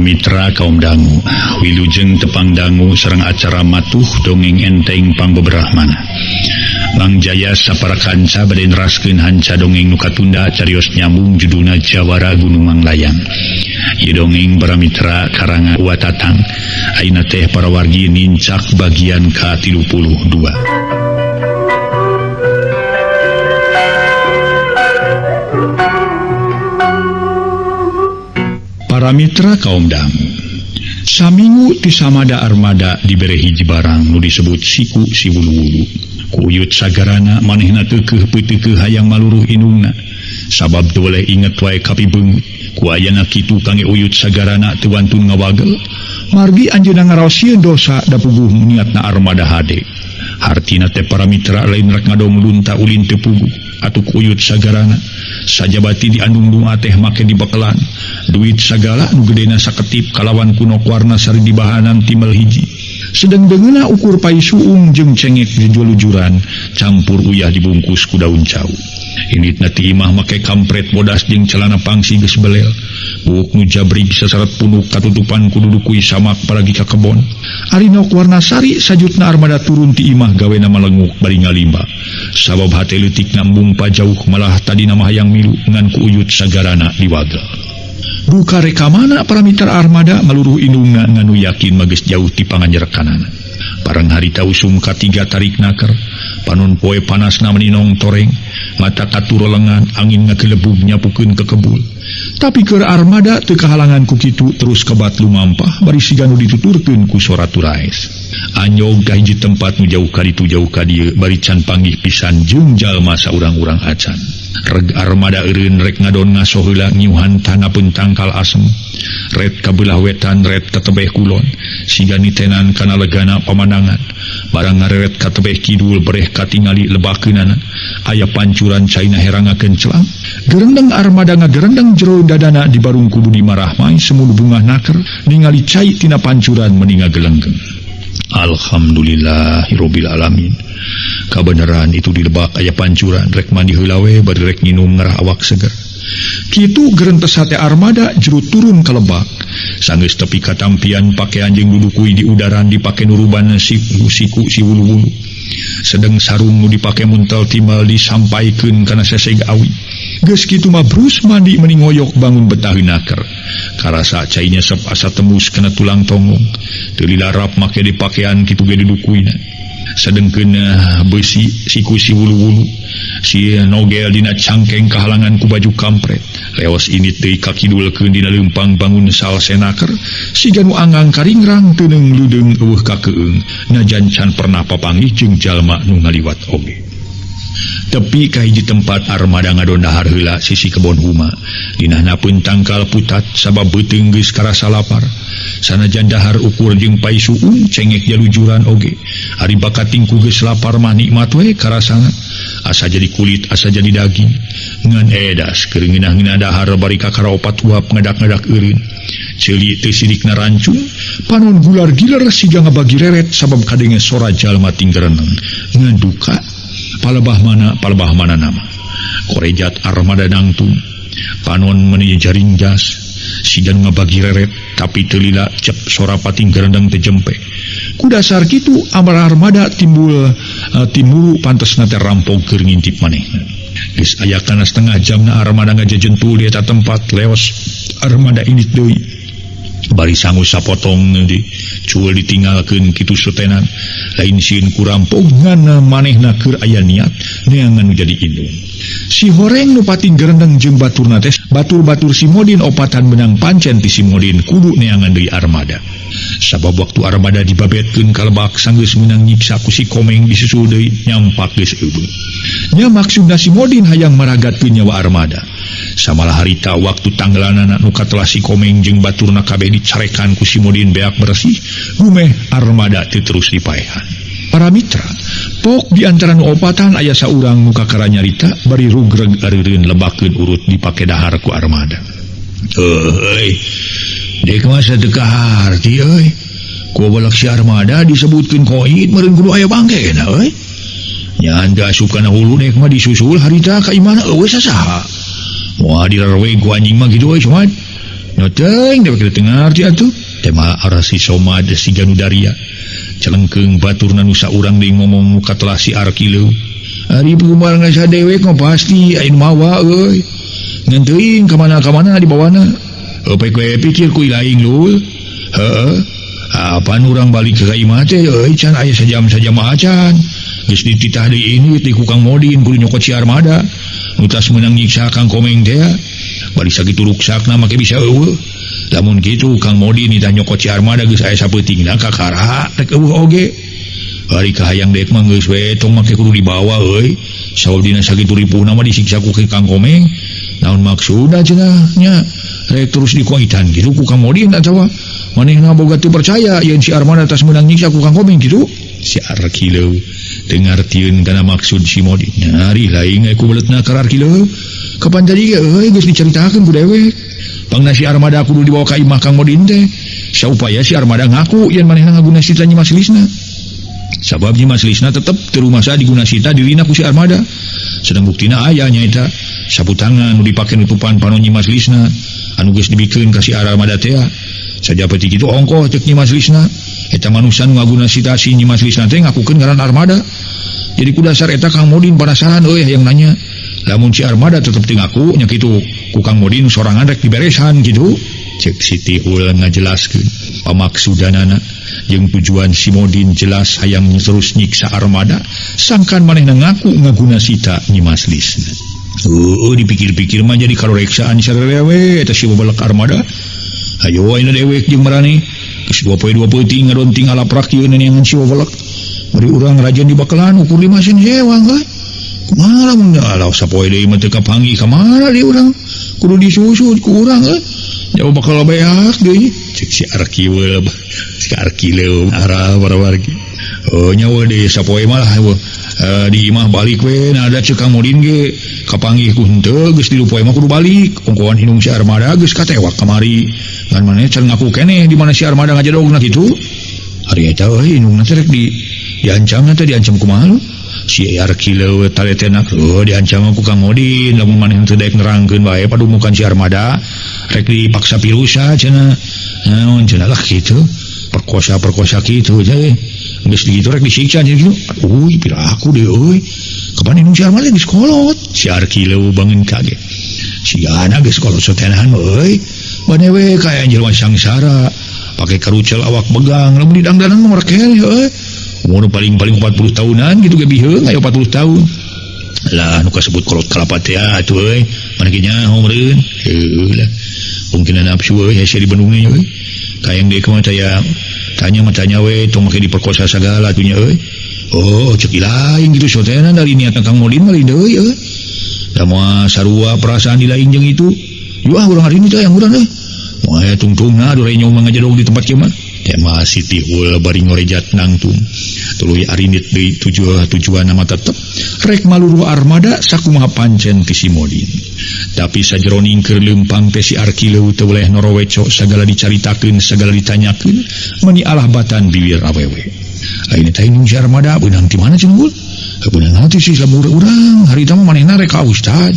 Para mitra kaum dangu, wilujeng tepang dangu sareng acara matuh dongeng enteng pangbeberahmana. Mang Jaya sapara kanca bade neraskeun hanca dongeng nu katunda carios nyambung judulna Jawara Gunung Manglayang. Ieu dongeng para mitra karangan Wa Tatang. Ayeuna teh para wargi nincak bagian ka-32. Para mitra kaum dangu, saminggu ti Samada Armada dibere hiji barang nu disebut siku si wulu-wulu. Kuyut sagarana manehna teukeuh peuteukeuh hayang maluruh indungna. Sabab teu boleh inget wae kapibeungeut. Ku ayana kitu kangge uyut sagarana teu wantun ngawagel. Margi anjeunna ngaraos sieun dosa da puguh niatna Armada hade. Hartina teh para mitra lain rek ngadong lunta ulin teu puguh atuh kuyut sagarana. Sajabati diandung-dung teh make dibekelan. Duit sagala nu gedena saketip kalawan kunok warna sari dibahanan timel hiji. Sedeng deungeuna ukur pai suung jeung cengek jujulujuran campur uyah dibungkus ku daun cau. Inditna ti imah make kampret bodas jeung celana pangsi geus belel. Buuk nu jabrig sasarat punuk katutupan ku dudukui samak paragi ka kebon. Ari nok warna sari sajutna Armada turun ti imah gawena malenguk bari ngalimba. Sabab hate leutik nambung pajauh malah tadina mah hayang milu ngan ku uyut sagarana diwagel. Duka reka mana para mitra Armada maluruh indungna nganu yakin mah geus jauh ti panganjerekanana. Barang harita usum katiga tarik naker, panon poe panasna meninong toreng, mata katurolengan angin ngagelebug nyapukeun ke kebul. Tapi keur Armada teu kahalangan ku kitu terus kebat lumampah bari siga nu dituturkeun ku sora turaes. Anyog ka hiji tempat nu jauh ka ditu jauh ka dieu bari can panggih pisan jeung jalma saurang-urang acan. Reg Armada eureun rek ngadon ngaso heula ngiuhan tanah pun tangkal asem. Ret kabelah wetan ret ka tebeh kulon siga nitenan kana legana pamandangan. Barang ngareret ka tebeh kidul bereh katingali lebakeunana aya pancuran caina herangakeun celang. Gerendeng Armada ngagerendeng jero dadana di barung kudu dimarahmai semul bungah naker ningali cai tina pancuran meni ngagelenggeng. Alhamdulillahirabbil alamin. Kabeneran itu di lebak aya pancuran rek mandi heula we bari rek nginum ngarah awak seger. Kitu gerentes hate Armada jero turun ka lebak. Sanggeus tepi katampian pakean jeung dudukui di udaran dipake nuruban siku si wulu-wulu. Sedeng sarung nu dipake muntel timbal disampaikeun kana seseg awi. Geus kitu mah brus mandi meni ngoyok bangun betaheun naker. Karasa cainya sep asa tembus kana tulang tonggong. Teu lilarap make dipakean kitu ge didukuina. Sedengkeun beusi siku si wulu-wulu si nogel dina cangkeng kahalangan ku baju kampret. Leos ini deui ka kidulkeun dina leumpang bangun sal senaker siga nu anggang karingrang teuneung leudeung eueuh kakeung najan can pernah papanggih jeung jalma nu ngaliwat oge. Tepi ka hiji tempat Armada ngadon dahar heula sisi kebon huma. Dinahna pun tangkal putat sabab beuteung geus karasa lapar. Sanajan dahar ukur jeung pai suung cengek jalujuran oge. Ari bakating ku geus lapar mah nikmat we karasana. Asa jadi kulit asa jadi daging. Ngan edas keur ngeunah-ngeunah dahar bari kakara opat huap ngadak-ngadak eureun. Ceuli teu sidikna rancung, panon gular-gilar siga ngabagi reret sabab kadenge sora jalma tinggereneng. Ngan duka palebah mana nama. Korejat Armada nangtung, panon meni jaring jas, siga ngabagi reret tapi teu lila cep sora pating gerendeng teu jempe. Ku dasar kitu amar Armada timbul timuru pantesna teh rampok keur ngintip manehna. Geus aya kana setengah jamna Armada ngajejentul di eta tempat leos Armada indit deui. Bari sangu sapotong di cuul ditinggalkeun kitu sutenan lain sieun ku rampok ngan manehna keur aya niat neangan nu jadi indung. Si horeng nu pating gerendeng jeung baturna teh batur-batur si Modin opatan menang pancen ti si Modin kudu neangan deui Armada. Sabab waktu Armada dibabetkeun ka lebak sanggeus meunang nyiksa ku si Komeng disusul deui nyampak geus eueuh. Nya maksudna si Modin hayang maragatkeun nyawa Armada. Samalah harita waktu tanggalanana nu katelah si Komeng jeung baturna kabeh dicarekan ku si Modin beak bersih, gumeh Armada teu terus dipaehan. Para mitra, pok di antara nu opatan aya saurang nu kakara nyarita bari rugreg areureun lebakeun urut dipake dahar ku Armada. Euy, dek mah sateu kaharti euy. Ku balak si Armada disebutkeun koid meureun kudu aya bangkena euy. Nya henteu asup kana hulu dek mah disusul harita ka imahna eueuh sasaha. Moal dirarwe ku anjing mah kitu euy somat. Nya teuing dewek teu ngarti atuh. Tema arah si Somad si Janudaria. Celengkeung baturna nu saurang deui ngomong nu katelah si Arkileu. Ari kumaha ngasa dewek mah pasti aya nu mawa euy. Ngan teuing ka mana-ka mana dibawana. Eupek we pikir ku ilaing lul. Heeh. Apan urang balik ka imah teh euy can aya sajam-sajam acan. Geus dititah deui ini ti ku Kang Modin kudu nyokot si Armada. Nu tas meunang nyiksa Kang Komeng teh. Bari sakitu ruksakna make bisa eueuh. Lamun kitu Kang Modin nitah nyokot si Armada geus aya sapeutingna kakara rek eueuh oge. Ari kahayang dek mah geus we tong make kudu dibawa euy. Sabab dina sakitu ripuhna mah disiksa ku Kang Komeng. Naon maksudna cenah nya? Rek terus dikuaitan kitu ku Kang Modin atawa manehna boga teu percaya yen si Armada tas meunang nyiksa ku Kang Komeng kitu. Si Arkileu teu ngartieun kana maksud si Modin. Nyari lain ku beletna ka Arkileu. Kapan tadi ge euy geus dicaritakeun ku dewek. Pangna si Armada kudu dibawa ka imah Kang Modin teh. Saupaya si Armada ngaku yen manehna ngaguna sita Nyi Mas Lisna. Sabab Nyi Mas Lisna tetep teu rumasa diguna sita dirina ku si Armada. Sedang buktina aya nyaeta sapu tangan nu dipake nutupan panon Nyi Mas Lisna anu geus dibikeun ka si Armada teh. Saja peuting kitu ongkoh ceuk Nyi Mas Lisna. Eta manusia nu ngaguna sita si Nyi Mas Lisna teh ngakukeun ngaran Armada. Jadi ku dasar eta Kang Modin penasaran euy hayang nanya. Lamun si Armada tetep teu ngaku nya kitu ku Kang Modin sorangan rek diberesan kitu. Ceuk Siti Hul ngajelaskeun pamaksudanana jeung tujuan si Modin jelas hayang terus nyiksa Armada sangkan manehna ngaku ngaguna sita Nyi Mas Lisna. Heueuh dipikir-pikir mah jadi karoreksaan sarerewe eta si babalak Armada. Hayo ayeuna dewek jeung marane geus 2 poe 2 peuting ngadonting alaprak ieu neneangan si babalak. Bari urang rajin dibakelan ukur 5 sen sewang euy. Kumaha lamun alah sapoe deui mah teu kapanggih ka mana deui urang kudu disusut ku urang euy. Jauh bakal beak deui cek si Arkiwel si Arkileu arah warwargi. Oh nyawa deui sapoe mah lah di imah balik we nah ada cek Kang Modin ge kapanggih ku henteu geus 3 poe mah kudu balik ongkohan indung si Armada geus katewak kamari ngan maneh can ngaku keneh di mana si Armada ngajadogna kitu. Ari eta euy indungna teh rek diancamna teh diancam kumaha lu? Si Arkileu taletenak oh diancam ku Kang Modin lamun maneh teu daek nerangkeun bae padumukan si Armada rek dipaksa pirusa cenah naon cenah lah kitu perkosa-perkosa kitu teh geus digitu rek disiksa cenah kitu. Aduh piraku deui euy kapan indung si Armada geus kolot. Si Arkileu bangun kaget si anak geus kolot sotenahan euy bane we kaya jelema sangsara pake karucel awak begang lamun didangdanan mah rek euy umur paling-paling 40 tahunan gitu ge biheung aya 40 tahun lah nu kasebut kolot kalapa teh atuh euy mana ge nyaho meureun heueuh lah mungkin nafsu euy hese di bendung euy kayang deui kumaha taya tanya mah tanya we tong make diperkosa sagala atuh nya euy oh cek lain gitu sotenan dari niatna Kang Modin mah lain deui euy da moal sarua perasaan di lain jeung itu yu ah urang hari ini teh yang urang euy moal aya tungtungna aduh renyong mah ngajadog di tempat kieu mah. Tema Siti Hul bari ngorejat nangtung tuluy arinit deui tujuan nama tetep rek maluruh Armada sakumaha pancen ti si Modin. Tapi sajeroning keur leumpang teh si Arkileu teu weleh noroweco sagala dicaritakeun sagala ditanyakeun meuni alah batan bibir awewe. Lain teh indung si Armada beunang ti mana cenah Hul? Beunang ti si lemur urang harita mah manehna rek ka ustad.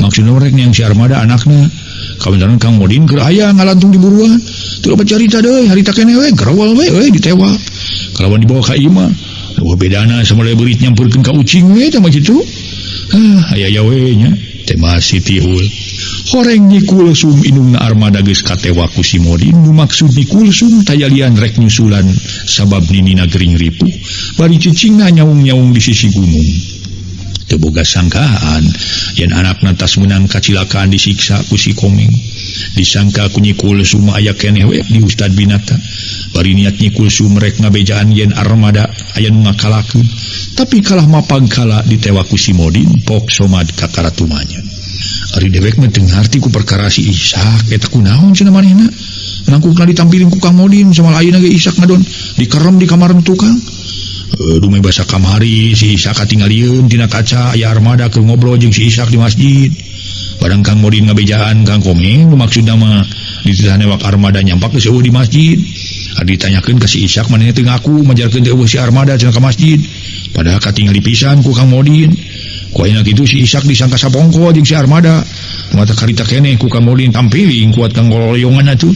Maksudna rek neang si Armada anakna. Kabeneran Kang Modin keur aya ngalantung di buruan. Teu loba carita deui harita keneh we gerewel we euy ditewak. Kalawan dibawa ka imah. Duh bedana sama beurit nyampeurkeun ka ucing we tah mah kitu. Hah aya aya we nya. Tema Siti Hul. Horeng Nyi Kulsum indungna Armada geus katewak ku si Modin nu maksud Nyi Kulsum tayalian rek nyusulan sabab ninina gering ripuh bari cicingna nyaung-nyaung di sisi gunung. Teu boga sangkaan yen anakna tas meunang kacilakaan disiksa ku si Komeng. Disangka ku Nyi Kulsum aya keneh we di Ustad Binata. Bari niat Nyi Kulsum rek ngabejaan yen Armada aya nu ngakalakeun. Tapi kalah mapangkala ditewak ku si Modin pok somad kakaratumanya. Ari dewek mah teu ngarti ku perkara si Ishak eta kunaon cenah manehna. Nangkukna ditampiling ku Kang Modin sama ayeuna ge Ishak ngadon dikerem di kamar tukang. Dumeh basa kamari si Ishak katingalieun tina kaca aya Armada keur ngobrol jeung si Ishak di masjid. Barang Kang Modin ngabejaan Kang Komeng nu maksudna mah dititah newak Armada nyampak geus eueuh di masjid. Ari ditanyakeun ka si Ishak manehna teu ngaku majarkeun teh eueuh si Armada cenah ka masjid. Padahal katingali pisan ku Kang Modin. Ku ayeuna kitu si Isak disangka sapongko jeung si Armada. Mata karita keneh ku Kang Modin tampiling kuat kang goloyongan atuh.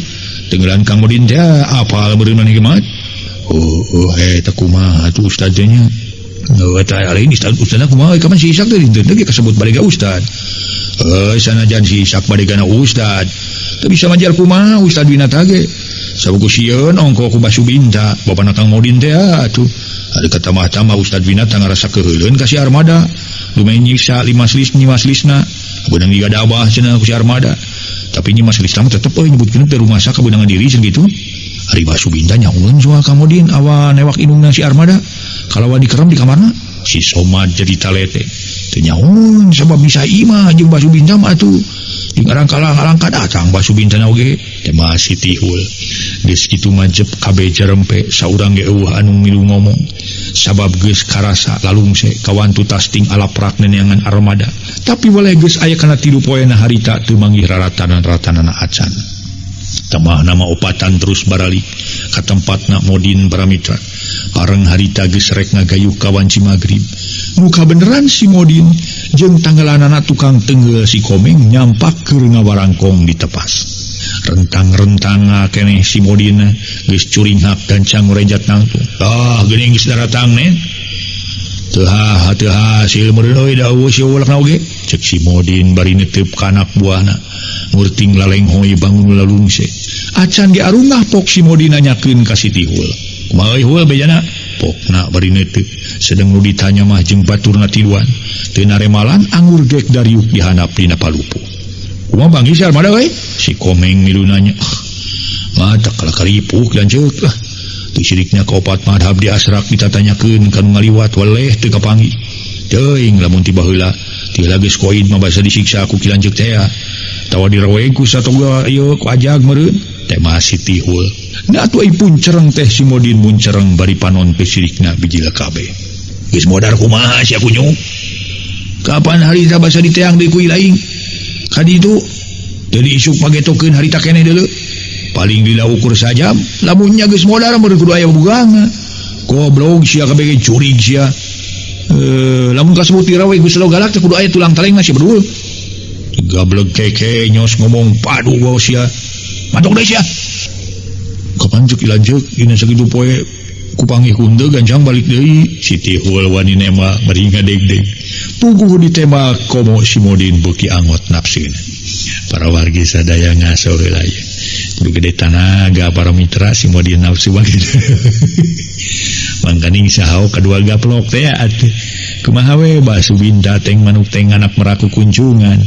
Tenggelan Kang Modin teh apal meureun maneh gemat. Oh, eta kumaha atuh ustad teh nya. Eta lain ustad ustadna kumaha kapan si Isak teh dinten teh kasebut balega ustad. Sanajan si Isak balegana ustad. Teu bisa majar kumaha ustad Winata ge. Sabuku sieun ongko ku Basu Binta, bapana Kang Modin teh atuh. Ari katamah-tamah ustad Winata ngarasa keuheuleun ka si Armada. Lumayan nyiksa lima selis nyimas lisna. Beunang digadabah cenah ku si Armada. Tapi nyimas lisna mah tetep euy nyebutkeun teh rumasa kabeunangan diri cenah kitu. Ari Basu Binta nyahueun soal Kang Modin awa newak indungna si Armada. Kalawan dikerem di kamarna. Si Somad jadi talete. Teu nyahueun sabab bisa imah jeung Basu Binta mah atuh. Jeung arangkalang-arangka datang Basu Binta oge teh masih tihul. Geus kitu majep kabeh jarempe saurang ge eueuh anu milu ngomong. Sabab geus karasa lalungse kawantu tasting alaprak neneangan Armada. Tapi waleh geus aya kana 3 poena harita teu manggih raratanan-ratanana acan. Tamah nama opatan terus baralik ka tempatna Modin Paramitra. Bareng harita geus rek ngagayuh ka wanci magrib. Muka beneran si Modin jeung tanggelanana tukang tenggel si Komeng nyampak keur ngawarangkong di tepas. Rentang-rentang keneh si Modin geus curinghak gancang ngorejat nangtung. Ah, geuning geus daratang nen. Teu teu hasil meureun euy da eueuh si ulakna oge. Cek si Modin bari neteup ka anak buahna. Murting lalenghoy bangun lalungse. Acan ge arungah pok si Modin nanyakeun ka si Tihul. Kumaha euy hul bejana? Pokna bari neteup. Sedeng nu ditanya mah jeung baturna tiluan. Teu naremalan anggur gek dariuk dihandap dina palupuh. Kumaha banggi si Armada euy? Si Komeng milu nanya. Mata kalah karipuh lanceuk lah. Teu sirikna ka opat madhab diasrak ditatanyakeun ka nu ngaliwat weleh teu kapanggih. Teuing lamun ti baheula ti heula geus koid mah basa disiksa ku ki lanceuk teh. Tawa direweg ku satoga ieu ku ajag meureun. Teh masih tihul. Da atuh ai puncereng teh si Modin muncereng bari panon teh sirikna bijil kabeh. Geus modar kumaha sia kunyuk? Kapan harita basa diteang deui ku ilaing? Ka ditu teu diisuk pagetokeun harita keneh deuleu. Paling lila ukur sajam, lamunnya geus modar meureun kudu aya bugang. Goblok sia kabeh curig sia. Lamun kasebut diraweg geus galak teh kudu aya tulang taleng sia bedul. Gablek keke nyos ngomong padu wae sia. Mantok deui sia. Kapan ceuk lanceuk dina sakitu poe kupanggih kunde gancang balik deui. Si Tihul wani nema bari ngadegdeg. Puguh ditembak komo si Modin beuki angot nafsuna. Para wargi sadaya ngaso heula ieu. Kudu gede tanaga para mitra si Modin nafsu bagitu. Mangkaning sahau kadua gaplok teh atuh. Kumaha we Basu Binta teng manuk teng anak meraku kunjungan.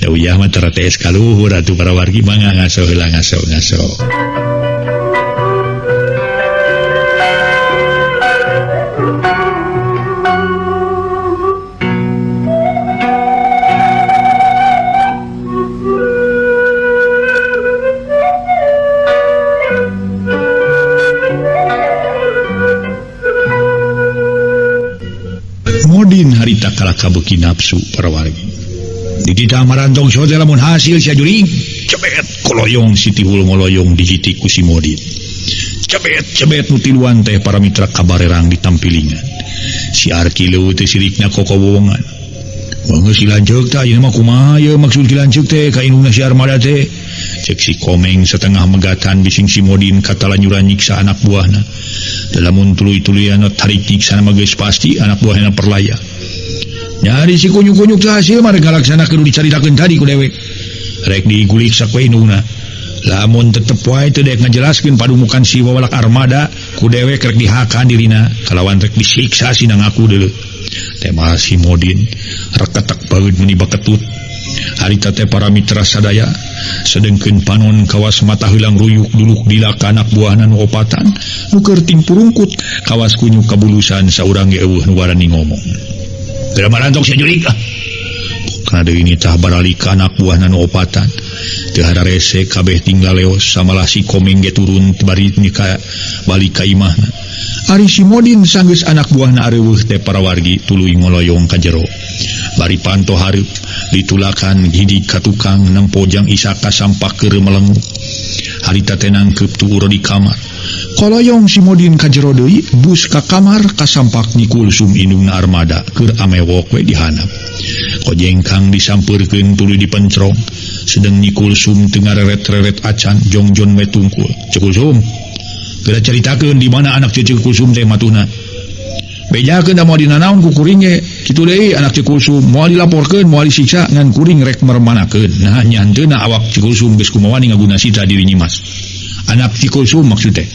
Da uyah mah terates kaluhur atuh para wargi mangga ngaso heula ngaso ngaso. Modin harita kalah kabeuki nafsu para wargi. Dititah marantong sote lamun hasil sia juring. Cebet koloyong si Tihul ngoloyong dijitik ku si Modin. Cebet cebet nu tiluan teh para mitra kabarerang ditampilingan. Si Arki leuweut teh sirikna kokowongan. Geus si lanceuk tah ayeuna mah kumaha ieu maksud ki lanceuk teh ka indungna si Armada teh. Cek si Komeng setengah megatan bising si Modin katalanyuran nyiksa anak buahna. Lamun tuluy-tuluyan tarik nyiksa mah geus pasti anak buahna perlaya. Nyari si kunyuk-kunyuk teh hasil mah rek ngalaksanakeun kudu dicaritakeun tadi ku dewek. Rek digulik sakoe indungna. Lamun tetep wae teu dek ngajelaskeun padumukan si wawalak Armada ku dewek rek dihakan dirina kalawan rek disiksa sina ngaku deuleu. Teh mah si Modin reketek baeud meuni baketut. Harita teh para mitra sadaya sedengkeun panon kawas mata heulang ruyuk duluk dilaka anak buahna nu opatan nu keur timpurungkut kawas kunyuk kabulusan saurang ge eueuh nu warani ngomong. Geura marantok sia jurig ah. Kana deui nitah baralik ka anak buahna nu opatan. Teu hararese kabeh tinggal leos samalah si Komeng ge turun bari nika balik ka imahna. Ari si Modin sanggeus anak buahna areuweuh teh para wargi tuluy ngoloyong ka jero. Bari panto hareup ditulakan hidik ka tukang nempo jang Isaka sampak keur melenguk. Harita teh nangkeup tuur di kamar. Koloyong si Modin ka jero deui bus ka kamar kasampak Nyi Kulsum indungna Armada keur amewok we dihanap. Kojengkang disampeurkeun tuluy dipencrong. Sedeng Nyi Kulsum teu ngareret-reret acan jongjon we tungkul. Ceu Kulsum, geura caritakeun di mana anak Ceu Kulsum teh matuhna. Bejakeun da moal dinanaon ku kuring ge. Kitu deui anak Ceu Kulsum moal dilaporkeun moal disiksa ngan kuring rek mermanakeun. Nah nya hanteuna awak Ceu Kulsum geus kumawani ngaguna sita diri Nyimas. Anak Ceu Kulsum maksud teh.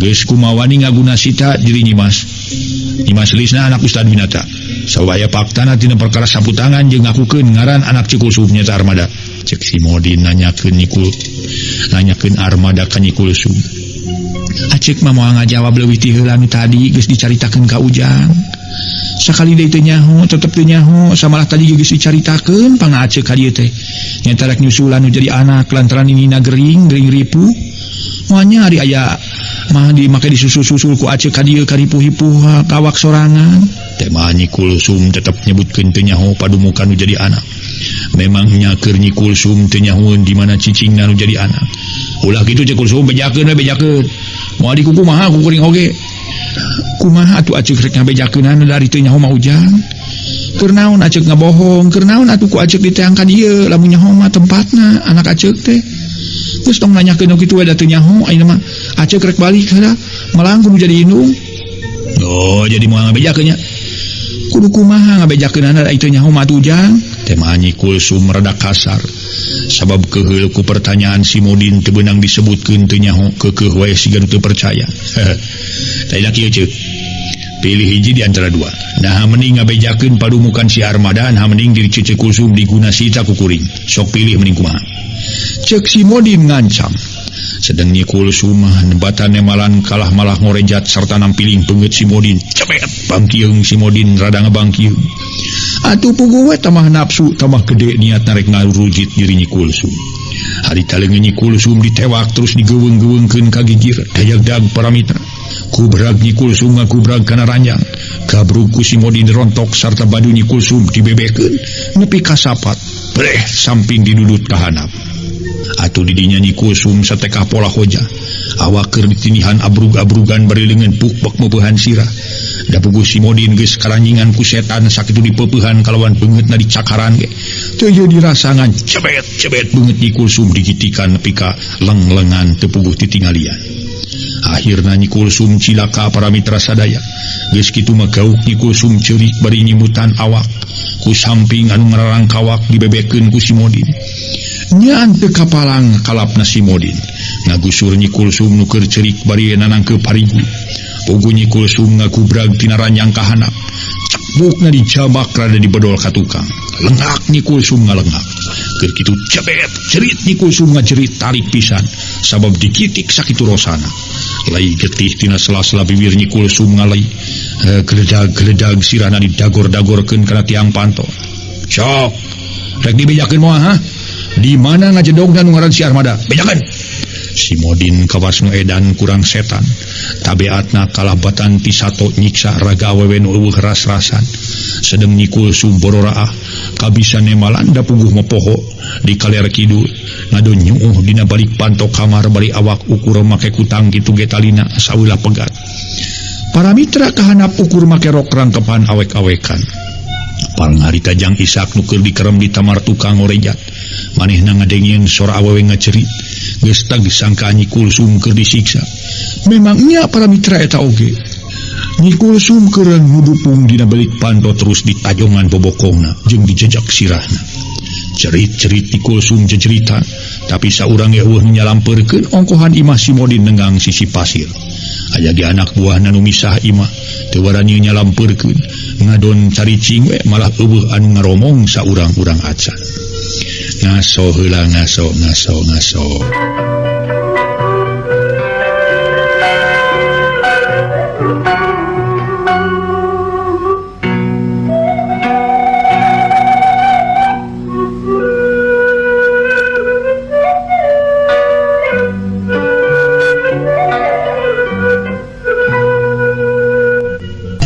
Geus kumawani ngaguna sita diri Nyimas. Nyimas Lisna anak Ustad Winata. Sawaya faktana tina perkara sapu tangan jeung ngakukeun ngaran anak Ceu Kulsum nyaeta Armada. Cek si Modin nanyakeun Nyikul. Nanyakeun Armada ka Nyi Kulsum. Acek mah moal ngajawab leuwih ti heula nu tadi geus dicaritakeun ka Ujang. Sakali deui teu nyaho, tetep teu nyaho, samalah tadi geus dicaritakeun pangna acek ka dieu teh. Nyaeta rek nyusulan nu jadi anak lantaran inina gering, gering ripuh. Moal nya ari aya mah dimake disusul-susul ku acek ka dieu karipuh-hipuh kawak sorangan. Teh mah Nyi Kulsum tetep nyebutkeun teu nyaho padumukan nu jadi anak. Memangnya keur Nyi Kulsum teu nyahoeun di mana cicingna nu jadi anak. Ulah kitu Ceu Kulsum bejakeun we bejakeun. Moal dikukumaha ku kuring oge. Kumaha atuh acek rek ngabejakeunana dari teu nyaho mah Ujang. Keur naon acek ngabohong, keur naon atuh ku acek diteang ka dieu lamun nyaho mah tempatna anak acek teh. Geus tong nanyakeun nu kitu we da teu nyaho ayeuna mah acek rek balik heula malang kudu jadi indung. Oh, jadi moal ngabejakeun nya. Kudu kumaha ngabejakeunana da teu nyaho mah atuh Ujang. Teh mah Nyi Kulsum rada kasar. Sabab keheul ku pertanyaan si Modin teu beunang disebutkeun teu nyaho keukeuh wae siga nu teu percaya. Tadi kieu ceuk. Pilih hiji di antara dua. Nah mending ngabejakeun padumukan si Armada, nah mending diri Ceu Kulsum diguna sita ku kuring. Sok pilih mending kumaha. Ceuk si Modin ngancam. Sedeng Nyi Kulsum mah nebatan nemalan kalah malah ngorejat sarta nampiling beungeut si Modin. Cebet bangkieung si Modin rada ngabangkieung. Atuh puguh we tamah nafsu tamah gede niat narek ngarujit diri Nyi Kulsum. Harita leungeun Nyi Kulsum ditewak terus digeuweung-geuweungkeun ka gigir dayag-dag para mitra. Kubrag Nyi Kulsum ngakubrag kana ranjang. Gabrug ku si Modin rontok sarta badu Nyi Kulsum dibebekeun nepi ka sapat. Breh samping didudut ka handap. Atuh didinya Nyi Kulsum satekah pola hoja. Awak keur ditinihan abrug-abrugan bari leungeun pukbek meupehan sirah. Da puguh si Modin geus karanjingan ku setan sakitu dipeupehan kalawan beungeutna dicakaran ge. Teu ye dirasangan cebet-cebet beungeut Nyi Kulsum digitikan nepi ka lenglengan teu puguh titingalian. Akhirna Nyi Kulsum cilaka para mitra sadaya. Geus kitu mah gauk Nyi Kulsum ceurik bari nyimutan awak. Ku samping anu ngararangkawak dibebekeun ku si Modin. Nyaan teu kapalang kalapna si Modin. Ngagusur Nyi Kulsum nu keur ceurik bari nanangkeup harigu. Puguh Nyi Kulsum ngagubrag tina ranjang ka handap. Cepukna dijabak rada dibedol ka tukang. Lengak Nyi Kulsum ngalengak. Keur kitu cebet cerit Nyi Kulsum ngajerit tarik pisan sabab dikitik sakitu rosana. Lai getih tina sela-sela bibir Nyi Kulsum ngalai. Geledag-geledag sirahna didagor-dagorkeun kana tiang panto. Sok, rek dibejakeun moal ha? Di mana ngajedogna nu ngaran si Armada? Bejakeun. Si Modin kawas nu edan kurang setan. Tabeatna kalabatan ti sato nyiksa raga awewe nu eueuh ras-rasan. Sedeng Nyi Kulsum bororaah kabisa nemalan da puguh mopoho di kaler kidul. Ngadon nyuuh dina balik panto kamar bari awak ukur make kutang kitu ge talina saulah pegat. Para mitra kahanap ukur make rok rangkepan awek-awekan. Pangarita Jang Isak nu keur dikerem di tamar tukang ngorejat. Manehna ngadengieun sora awewe ngacerit. Geus tag sangka Nyi Kulsum keur disiksa. Memangnya para mitra eta oge. Nyi Kulsum keur ngudupung dina balik panto terus ditajongan bobokongna jeung dijejak sirahna. Cerit-cerit Nyi Kulsum jejeritan, tapi saurang ge eueuh nyalampeurkeun ongkohan imah si Modin nenggang sisi pasir. Aya ge anak buahna nu misah imah, teu warani nyalampeurkeun, ngadon caricing we malah eueuh anu ngaromong saurang-urang acan. Ngaso heula ngaso ngaso ngaso.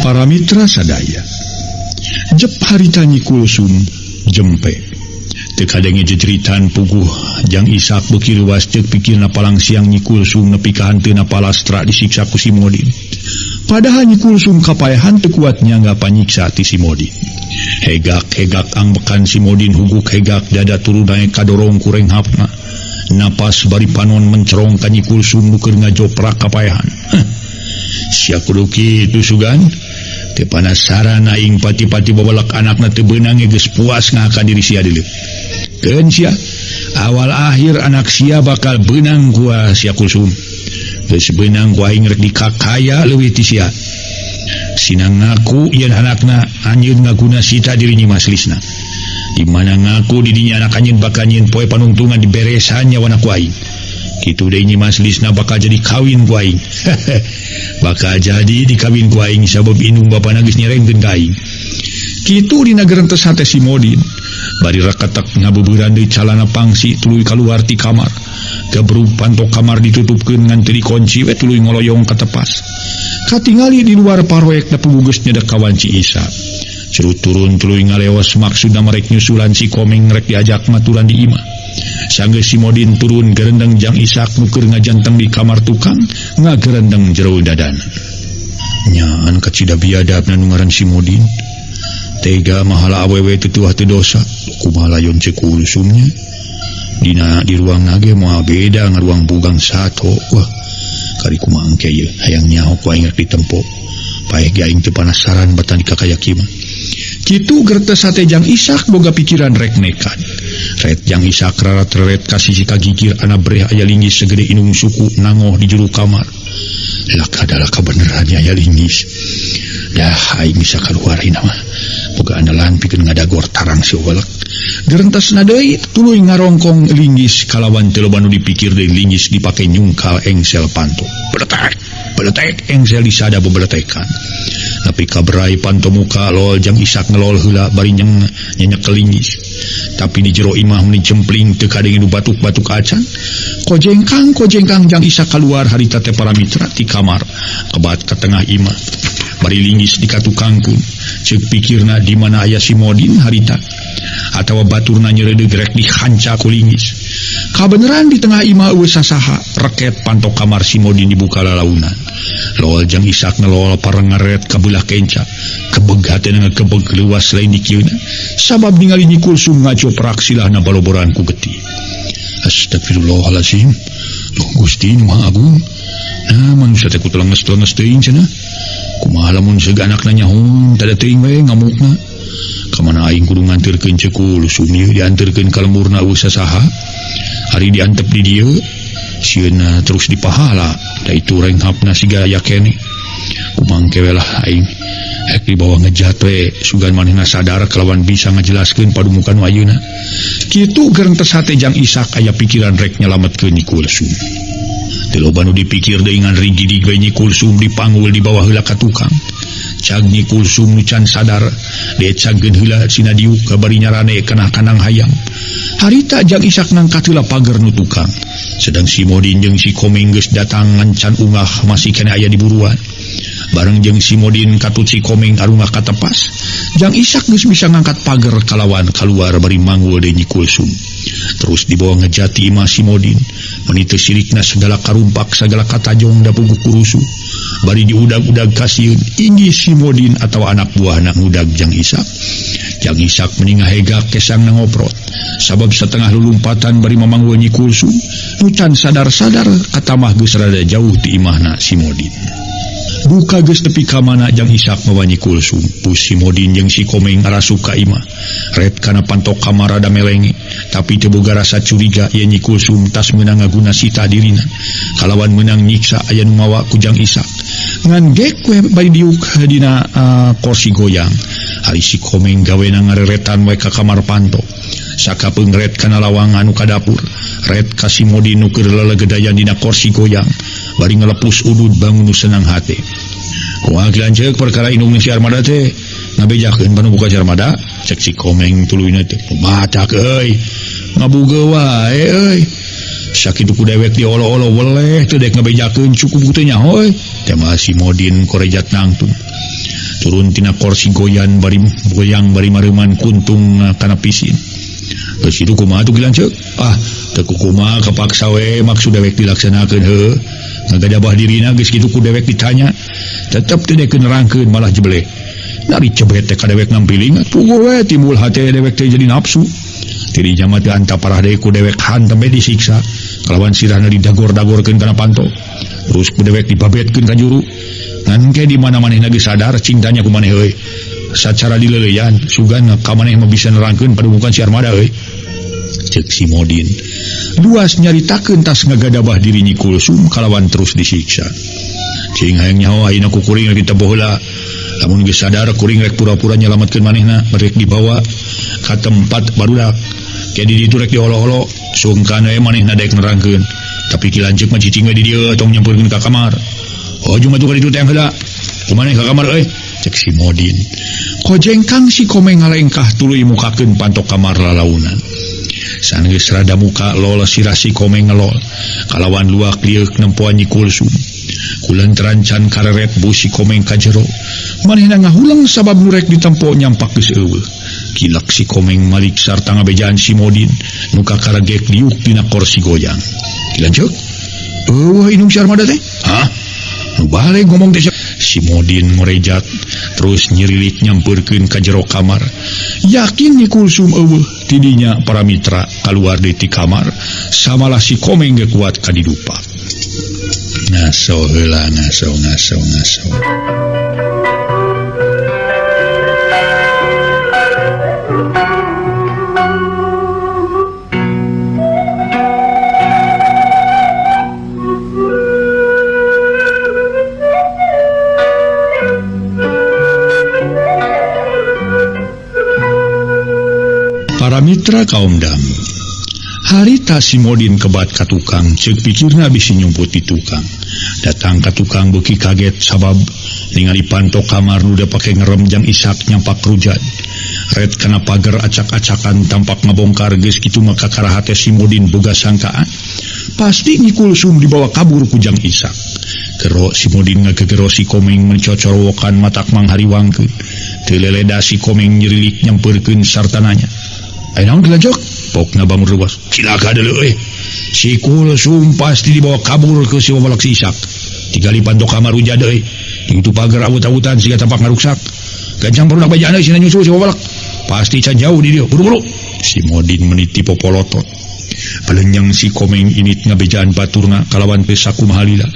Para mitra sadaya, jep harita Nyi Kulsum jempe. Teu kadenge jejeritan puguh Jang Isak beuki reuas ceuk pikirna palang siang Nyi Kulsum nepi ka hanteuna palastra disiksa ku si Modin. Padahal Nyi Kulsum kapaehan teu kuat nyangga panyiksa ti si Modin. Hegak-hegak angbekan si Modin huguk hegak dada turun naek kadorong ku renghapna. Napas bari panon mencerong ka Nyi Kulsum nu keur ngajoprak kapaehan. Sia kudu kitu sugan. Teu panasaran aing pati-pati babalak anakna teu beunang geus puas ngahakan diri sia deuleu. Keun sia awal akhir anak sia bakal beunang ku sia Kulsum. Geus beunang ku aing rek dikakaya leuwih ti sia. Sina ngaku yen anakna anjeun ngaguna sita diri Nyi Mas Lisna. Di mana ngaku di dinya anak anjeun bakal nyieun poe panungtungan diberesan nyawana ku aing. Kitu deui Nyi Mas Lisna bakal jadi kawin ku aing. Bakal jadi dikawin ku aing sabab indung bapana geus nyerengkeun ka aing. Kitu dina gerentes hate si Modin. Bari reketek ngabeubeureuan deui calana pangsi tuluy kaluar ti kamar. Gebrug pantok kamar ditutupkeun ngan teu dikunci we tuluy ngoloyong ka tepas. Katingali di luar paroek da puguh geus nyedek kawan Ci Isa. Cerut turun tuluy ngaleos maksudna marek nyusulan si Komeng rek diajak maturan di imah. Sanggeus si Modin turun gerendeng Jang Isak nu keur ngajanteng di kamar tukang ngagerendeng jero dadana. Nyaan kacida biadabna nu ngaran si Modin. Tega mahala awewe teu tuah teu dosa, kumaha layon ceuk Kulsumnya. Dina di ruang nage moal beda ngaruang bugang sato. Wah, kari kumaha engke ieu hayang nyaho ku aing rek ditempo. Paeh ge aing teu panasaran batan kakaya kieu mah. Kitu gertes hate Jang Isak boga pikiran rek nekat. Ret Jang Isak rarat-reret ka sisi kagigir ana breh aya linggis segede indung suku nangoh di juru kamar. Laka adalah kebenaran aya linggis. Dah aing bisa kaluar hina mah. Boga andalan pikeun ngadagor tarang si welek. Gerentesna deui tuluy ngarongkong linggis kalawan teu loba nu dipikir deui linggis dipake nyungkal engsel panto. Beletek, beletek engsel disada bebeletekan. Tapi kabrai panto muka lol Jang Isak ngelol heula bari nyenyek linggis. Tapi di jero imah meni jempling teu kadenge nu batuk-batuk acan. Kojengkang kojengkang Jang Isak kaluar harita teh para mitra ti kamar kebat ka tengah imah. Bari linggis dikatukangkeun. Ceuk pikirna di mana aya si Modin harita atawa baturna nyereudeuh rek dihanca ku linggis. Kabeneran di tengah imah eueuh sasaha, reket pantok kamar si Modin dibuka lalaunan. Lol Jang Isak ngelol pareng ngaret ka beulah kenca. Kebeg hatena ngakebeg leuwas lain dikieuna. Sabab ningali Nyi Kulsum ngajoprak silahna baloboran ku getih. Astagfirullahalazim. Duh Gusti nu Maha Agung. Nah manusia teh kutu lenges-lenges teuing cenah. Kumaha lamun seug anakna nyaho tada teuing we ngamukna. Kamana aing kudu nganterkeun Ceuk Kulsum ieu dianterkeun ka lemburna eueuh sasaha. Ari diantep di dieu sieunna terus dipahala. Da itu renghapna siga aya keneh. Kumangke we lah aing. Hek dibawa ngejat we sugan manehna sadar kalawan bisa ngajelaskeun padumukan nu ayeuna. Kitu gerentes hate Jang Isak aya pikiran rek nyalametkeun Nyi Kulsum. Teu loba nu dipikir deui ngan rigidig we Nyi Kulsum dipanggul di bawah heula ka tukang. Cag Nyi Kulsum nu can sadar decagkeun heula sina diuk kabari nyarane kana kanang hayam. Harita Jang Isak ngangkat heula pager nu tukang. Sedang si Modin jeung si Komeng geus datang ngan can ungah masih keneh aya di buruan. Bareng jeung si Modin katut si Komeng arungah ka tepas. Jang Isak geus bisa ngangkat pager kalawan kaluar bari manggul deui Nyi Kulsum. Terus dibawa ngejati imah si Modin. Meni teu sirikna segala karumpak segala katajong da puguh kurusuh. Bari diudag-udag kasieun inggih si Modin atawa anak buahna ngudag Jang Isak. Jang Isak meni ngahegak kesangna ngoprot. Sabab satengah lulumpatan bari mamanggul Nyi Kulsum, nu can sadar-sadar katamah geus rada jauh ti imahna si Modin. Duka geus tepi ka mana Jang Isak mawa Nyi Kulsum. Pus si Modin jeung si Komeng arasup ka imah. Ret kana pantok kamar rada melenge, tapi teu boga rasa curiga yen Nyi Kulsum tas meunang ngaguna sita dirina. Kalawan meunang nyiksa aya nu mawa ku Jang Isak. Ngan gek we bari diuk dina kursi goyang. Ari si Komeng gawena ngareretan we ka kamar panto. Sakapeung ret kana lawang anu ka dapur. Ret ka si Modin nu keur lelegedayan dina kursi goyang. Bari ngalepus udud bangun nu senang hate. Kumaha lanceuk perkara indung si Armada teh ngabejakeun panu buka si Armada cek si Komeng tuluyna teh batak euy ngabuga wae euy sakitu ku dewek diolo-olo weleh teu dek ngabejakeun cukup teu nyaho euy teh mah si Modin korejat nangtung turun tina kursi goyang bari goyang bari mareuman kuntung kana pisin. Geus kitu kumaha tuh Ki Lanceuk? Ah, teu kumaha kapaksa we maksud dewek dilaksanakeun heuh. Ngagadabah dirina geus kitu ku dewek ditanya. Tetep teu dek nerangkeun malah jebeleh. Dari cebet teh ka dewek nampiling, puguh we timbul hate dewek teh jadi nafsu. Tiri mah teu anta parah deui ku dewek hantem we disiksa. Kalawan sirahna didagor-dagorkeun kana panto. Terus ku dewek dibabetkeun ka juru. Ngan ke di mana manehna geus sadar cing tanya ku maneh euy. Sacara dileuleyan sugan ka maneh mah bisa nerangkeun padumukan si Armada euy. Ceuk si Modin. Luas nyaritakeun tas ngagadabah diri Nyi Kulsum kalawan terus disiksa. Cing hayang nyaho ayeuna ku kuring rek diteboh heula. Lamun geus sadar kuring rek pura-pura nyalametkeun manehna rek dibawa ka tempat barudak. Ke di ditu rek diolo-olo sungkan we manehna daek nerangkeun. Tapi Ki Lanceuk mah cicing we di dieu tong nyampeurkeun ka kamar. Oh cuma tuh kali itu teh heula. Kumaneh ka kamar euy? Cek si Modin. Kojengkang si Komeng ngalengkah tuluy mukakeun pantok kamar lalaunan. Sanggeus rada muka lol sirah si Komeng ngelol. Kalawan luak lieuk nempoan Nyi Kulsum. Kulantaran can kareret bu si Komeng ka jero. Manehna ngahuleng sabab nu rek ditempo nyampak geus eueuh. Kilak si Komeng malik sarta ngabejaan si Modin nu kakaragek diuk dina korsi goyang. Ki Lanceuk? Eueuh indung si Armada teh? Hah? Nu balik ngomong teh si Modin ngorejat terus nyirilik nyampeurkeun ka jero kamar. Yakin Nyi Kulsum eueuh tidinya para mitra kaluar deui ti kamar samalah si Komeng ge kuat kadidupa. Ngaso heula ngaso ngaso ngaso. Para mitra kaum dangu. Harita si Modin kebat ka tukang, ceuk pikirna bisi nyumput di tukang. Datang ka tukang beuki kaget sabab ningali pantok kamar nu dipake ngerem jang Isak nyampak rujat. Ret kana pager acak-acakan tampak ngabongkar geus kitu mah kakara hate si Modin boga sangkaan. Pasti Nyi Kulsum dibawa kabur ku jang Isak. Gero si Modin ngagegero si Komeng mencocorowokan matak manghariwangkeun. Teu leleda si Komeng nyirilik nyampeurkeun sarta nanya. Ayo naon Ki Lanceuk? Pokna bangun ruas. Cilaka deuleu euy. Si Kulsum pasti dibawa kabur ke si babalak si Isak. Tigali pantok kamar rujad euy. Itu pagar awut-awutan siga tampak ngaruksak. Gancang barudak bejana sina nyusul si babalak. Pasti can jauh di dieu. Buru-buru. Si Modin meniti popolotot. Palenyang si Komeng init ngabejaan baturna kalawan teu sakumaha lila.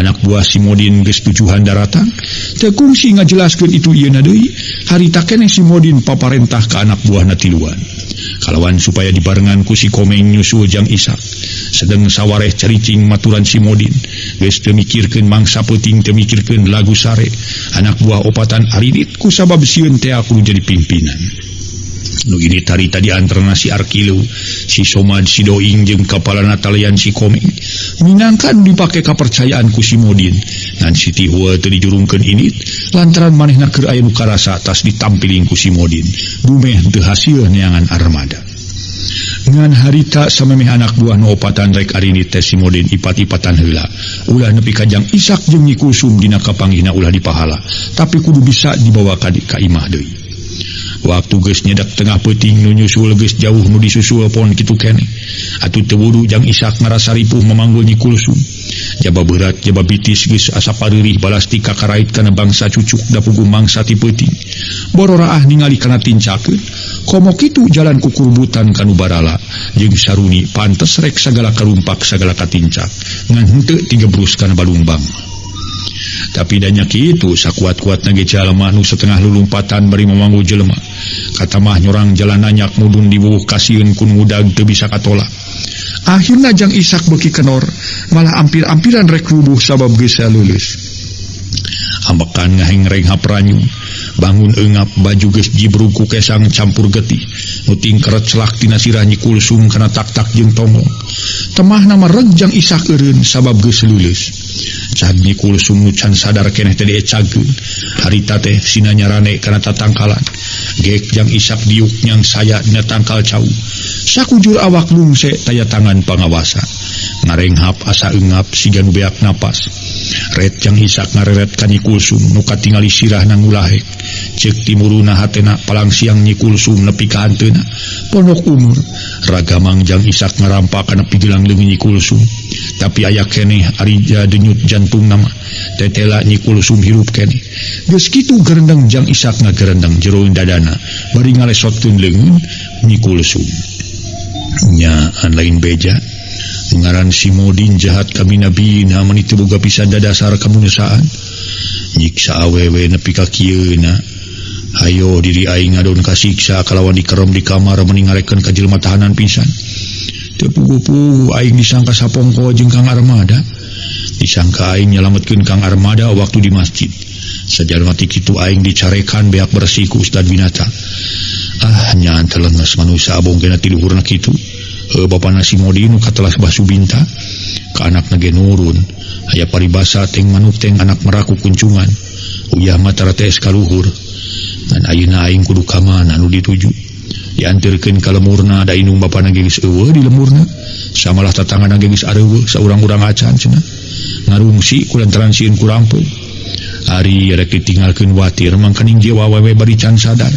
Anak buah si Modin geus tujuhan daratan. Teu kungsi ngajelaskeun itu ieuna deui. Harita keneh si Modin paparentah ka anak buahna tiluan. Kalawan supaya dibarengan ku si Komeng nyusul jang Isak. Sedeng sawareh caricing maturan si Modin. Geus teu mikirkeun mangsa peuting teu mikirkeun lagu sare. Anak buah opatan aridit ku sabab sieun teh kudu jadi pimpinan. Nu ini tarita di antarana si Arkilu, si Somad, si Doing jeung kapalana talian si Komeng. Minangkan dipake kapercayaan ku si Modin. Ngan si Tihua teu dijurungkeun init lantaran manehna keur aya nu karasa tas ditampiling ku si Modin. Dumeh teu hasil neangan armada. Ngan harita samemeh anak buah nu opatan rek arinit teh si Modin ipat-ipatan heula. Ulah nepi ka jang Isak jeung Nyi Kulsum dina kapanggihna ulah dipahala, tapi kudu bisa dibawa ka ka imah deui. Waktu geus nyedak tengah peuting nu nyusul geus jauh nu disusul pon kitu keneh. Atuh teu wudu jang Isak ngarasa ripuh memanggul Nyi Kulsum. Jaba berat jaba bitis geus asa pareurih balas ti kakarait kana bangsa cucuk da puguh mangsa ti peuting. Bororaah ningali kana tincakeun, komo kitu jalan kukurbutan kanu barala jeung saruni pantes rek sagala karumpak sagala katincak ngan henteu tigebrus kana balumbang. Tapi danya kitu sakuat-kuatna ge jalma nu setengah lulumpatan bari mamanggu jelema. Katamah nyorang jalan nanyak mudun diwuh kasieun ku ngudag teu bisa katolak. Akhirna jang Isak beuki kenor, malah ampir-ampiran rek rubuh sabab geus leuleus. Ambekan ngahengreng hapranyung, bangun eungap baju geus jibrug ku kesang campur getih. Nu tingkeret celak tina sirah Nyi Kulsum kana tak-tak jeung tonggong. Temahna mah reg jang Isak eureun sabab geus leuleus. Cag Nyi Kulsum nu can sadar keneh teh diecagkeun. Harita teh sina nyarane kana tatangkalan. Gek jang Isak diuk nyang saya dina tangkal cau. Sakujur awak lungse taya tangan pangawasa. Ngarenghap asa eungap siga nu beak napas. Ret jang Isak ngareret ka Nyi Kulsum nu katingali sirahna ngulahek. Ceuk timuruna hatena palang siang Nyi Kulsum nepi ka hanteuna. Pondok umur ragamang Jang Isak ngarampak kana pigelang leungeun Nyi Kulsum. Tapi aya keneh ari denyut jantung nama tetela Nyi Kulsum hirup keneh. Geus kitu gerendeng Jang Isak ngagerendeng jero dadana bari ngalesotkeun leungeun Nyi Kulsum. Nyaan lain beja ngaran si Modin jahat kami nabina mani teu boga pisan dadasar kamunusaan. Nyiksa awewe nepi ka kieuna. Hayo diri aing ngadon kasiksa kalawan dikerem di kamar meni ngarekeun ka jelema tahanan pisan. Teu puguh-puguh aing disangka sapongko jeung Kang Armada. Disangka aing nyalametkeun Kang Armada waktu di masjid. Sajalma ti kitu aing dicarekan beak bersih ku Ustad Winata. Ah nyaan telenges manusia abong kena ti luhurna kitu. Bapana si Modin nu katelah Bah Subinta ka anakna ge nurun. Aya paribasa teng manuk teng anak meraku kuncungan. Uyah mah tarates ka luhur. Ngan ayeuna aing kudu ka mana nu dituju. Dianterkeun ka lemurna da indung bapana ge geus eueuh di lemurna. Samalah tatangana ge geus areueuh saurang-urang acan cenah. Ngarungsi ku lantaran sieun ku rampung. Ari rek ditinggalkeun watir mangkaning jiwa awewe bari can sadar.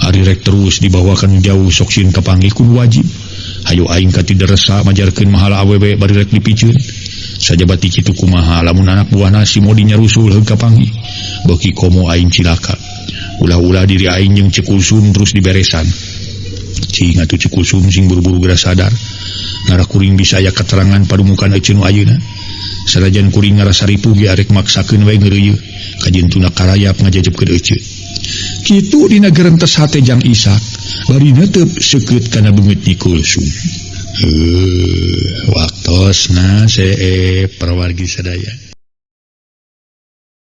Ari rek terus dibawakan jauh sok sieun kapanggih ku wajib. Hayu aing katideresa majarkeun mahala awewe bari rek dipiceun. Sajabati kitu kumaha lamun anak buahna si Modi nyarusul heug kapanggih. Beuki komo aing cilaka. Ulah-ulah diri aing jeung Ceu Kulsum terus diberesan. Cing atuh Ceu Kulsum sing buru-buru geura sadar. Ngarah kuring bisa aya keterangan padumukan eceun nu ayeuna. Sanajan kuring ngarasa ripuh ge arek maksakeun we ngeureuyeuh. Kajeun tuna karayap ngajajebkeun eceun. Kitu dina gerentes hate Jang Isak bari neuteup seukeut kana beungeut Nyi Kulsum. Waktosna seep parawargi sadaya.